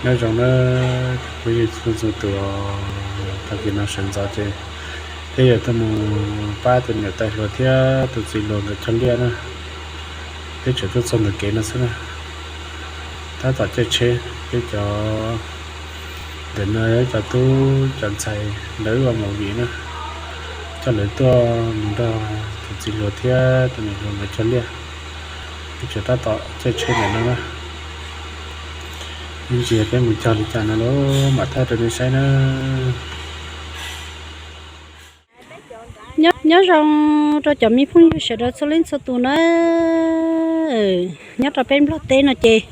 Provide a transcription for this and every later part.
Nyob zoo na, phooj ywg txhua txhua tus, tag kis no sawv ntxov ces peb yuav tuaj mus pab tus niam tais hluas thiab tus txiv hluas nkawd cog liaj na. Peb tseem tuaj txog ntawm kev no xwb na. Tab tom caij tsheb, peb cov ntawm no cov tub cov ntxhais lawv ua movie na, coj lawv tuaj mus nrog tus txiv hluas thiab tus niam hluas nkawd cog liaj. Peb tseem tab tom caij tsheb ntawm no na. Ib ntsis peb mus cog li cas no los mam thaij rau nej saib na. Nyob zoo rau cov me phooj ywg sawv daws txhua leej txhua tus na. Nyob rau peb Nplog teb no ces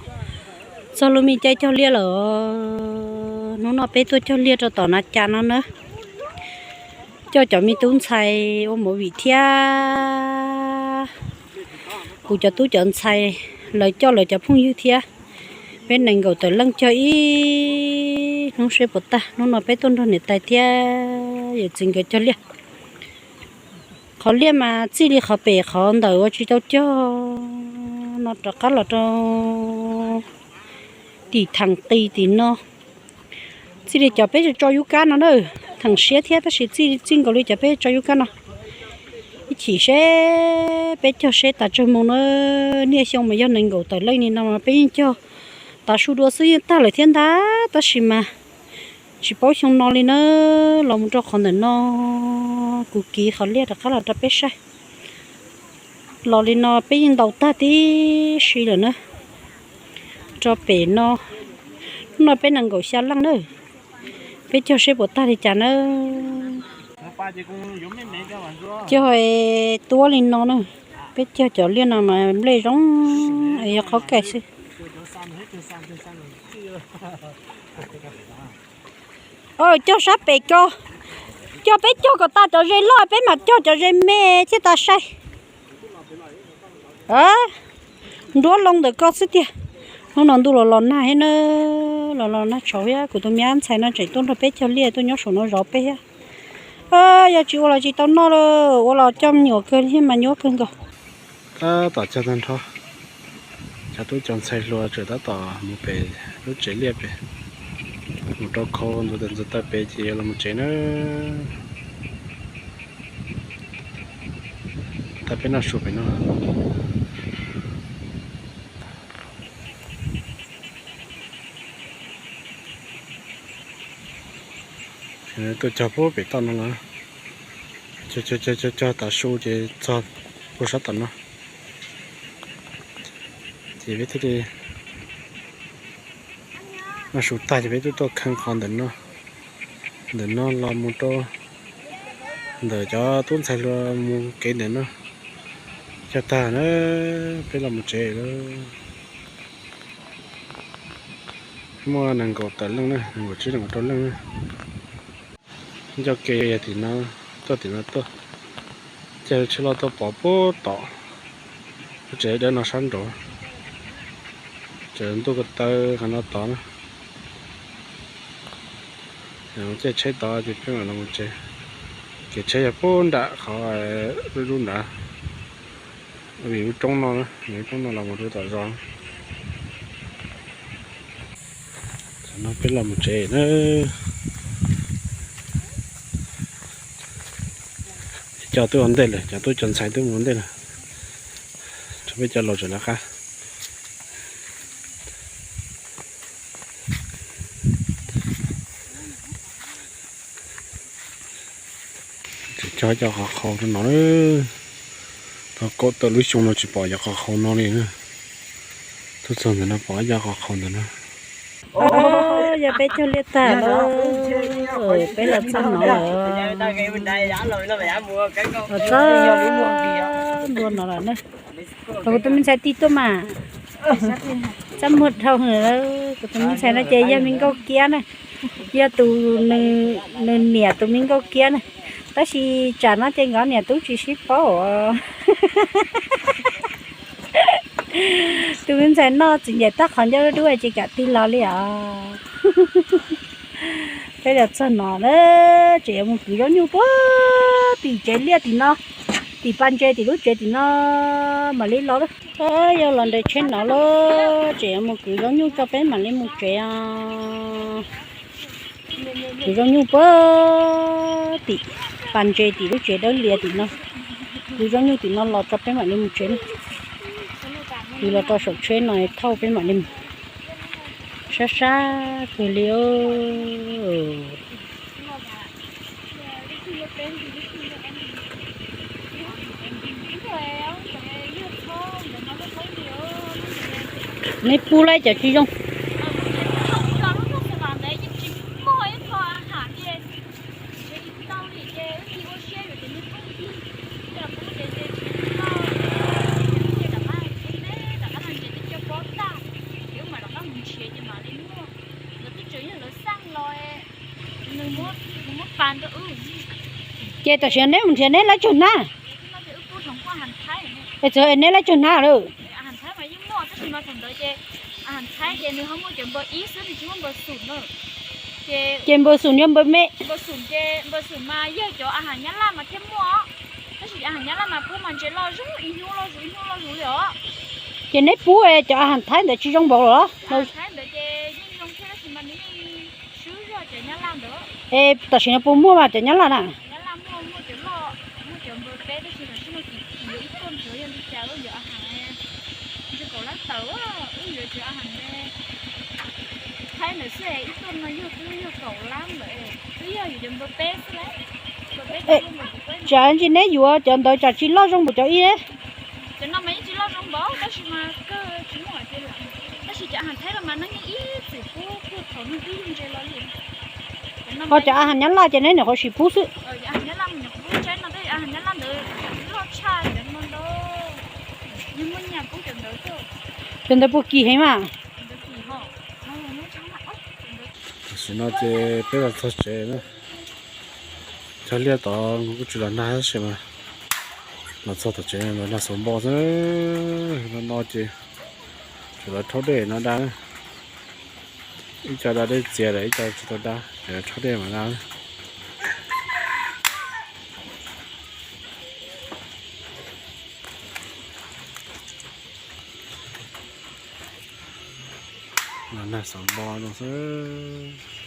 txog lub me caij cog liaj lawm. Hnub no peb tuaj cog liaj rau tom Nas Cas no na, coj cov me tub ntxhais ua movie thiab kuv cov tub cov ntxhais lawv coj lawv cov phooj ywg thiab. Peb nees nkaum tawm leej cog ib hnub seb puas tag. Hnub no peb tuaj nrog niam tais thiab yawm txiv nkawd cog liaj. Qhov liaj mas txij li qhov pem qhov ntawm ua tsis tau cog no rov qab los rau tim theem qis tim no. Txij li cov peb tso yub kab no na, theem siab thiab tab sis txij nkaus li cov peb tso yub kab no. Ib chim seb peb cog seb tas tsawg moo na. Niaj xyoo mas yog nees nkaum tawm leej li no mas peb yeej cog tav su dua xwb yeej tag lawm thiab ntag, tab sis mas tsis paub xyoo no li na. Los mus rau qhov ntawm no, kuv kiv qhov liaj rov qab los rau peb saib. Los li no peb yeej ntaus tag tib si lawm na. Rau pem no, hnub no peb nees nkaum xya leej na. Peb cog seb puas tag li cas na. Cog tuab li no na. Peb cog cov liaj no mas nplej zoo, yog qhov kaim xwb. Cog sab pem ko, cog peb cog kom tas cov ze loj peb mam cog cov ze me thiaj tas sai. Nruab loo ntawm ko xwb tiag. Hnub no ntuj los los nag thiab na, los los nag tshauv thiab. Kuv tus me ab ntxhais no tseem tuaj nrog peb cog liaj tuaj nyob saum no zov peb thiab. Yog tsis ua los tsis tau noj lawm, ua los coj me nyuam kawg thiab mas nyuaj kawg nkaus. Tab tom cog tag nrho, cov tub cov ntxhais hluas tseem tab tom mus pem lub tsev liaj pem, mus rau khau ntxuav tes ntxuav taw pem ces yuav los mus tsev na. Tag peb noj su pem no. Tuaj cog puag pem toj no los, cog cog cog cog tav su ces txog puag sab tom no. Ces peb thiaj li noj su tag ces peb twb tuaj kheej qhov ntawm no, ntawm no los mus rau ntawm cov tub ntxhais hluas mus kev ntawm no. Cog tag na, peb los mus tsev lawm. Muaj nees nkaum tawm leej na, nees nkaum tsib nees nkaum rau leej na. Ncauj ke yog tim no, tuaj tim no tuaj, caij lub tsheb loj tuaj pov puag tom lub tsev dawb no sab nraud. Tseem ntuj ko taw qhov no tod na. Caij tsheb tod ces peb mam los mus tsev. Kev tsheb yog puag nram qhov lub lub nrad, vim lub roob no, lub roob no los mus rau tom zos. Tam no peb los mus tsev na. Cov twb ua ntej lawm, cov tub cov ntxhais twb mus ua ntej lawm, tshuav peb cov laus tseem lawv qab. Tseem cog cov qhov qhaus rau no. Tau kaum tawm lub xyoo no tsis pom cov qhov qhaus no li na. Tuaj txog ntawm no pom cov qhov qhaus ntawm no. Yog peb cog liaj tag lawm, peb los txog no lawm. Los txog ntua no lawm na. Kuv tus me ntxhais tig tuaj mas, txaj muag dhau. Kuv tus me ntxhais no ces yog me nkauj kiab na, yog tus, nws niam tus me nkauj kiab na, tab sis tsam no ces nkawd niam tub tsis sib paub. Tus me ntxhais no txiv ncaim tag qhov ncauj dub dub ces kam tig los li os. Peb los txog no na, tseem yuav mus kwv zaub nyuj puag tim tsev liaj tim no. Tim pas ntses tim lub tsev tim no mam li los lawm. Yog los nres tsheb no lawm, tseem yuav mus kwv zaub nyuj tso peb mam li mus tsev os. Kwv zaub nyuj puag tim pas ntses tim lub tsev dawb lias tim no. Kwv zaub nyuj tim no los tso peb mam li mus tsev na. Kwv los rau saum tsheb no thauj peb mam li mus. Sab sab kawg li. Neb pub lawm cov tsis zoo. Ces tam sim no neb mus nrhiav neb lawv tug hnab. Es txawm neb lawv tug hnab lawm. Ces npawg Xum yog npawg me. Ces neb pub cov a has Thaib ntawd tsis zoo npaum los? Es tam sim no puas muaj mas cov Nyab Laj na? Tsam ntsis neb yuav cov ntawd tsam tsis loj zoo npaum cov ib. Ho cov a has Nyab Laj ces neb nyuam qhuav sim pub xwb. Cov ntawd puas kim heev mas? Tam sim no ces peb los txog tsev na. Cov liaj tod kuj tsis los nag tab sis mas los txog tom tsev los nag xaus npo xwb. No no ces tseem lawv rhaub dej no da. Ib co da dej txias lawm, ib co tsis tau da, tseem lawv rhaub dej mas da. Los nag xaus npo no xwb.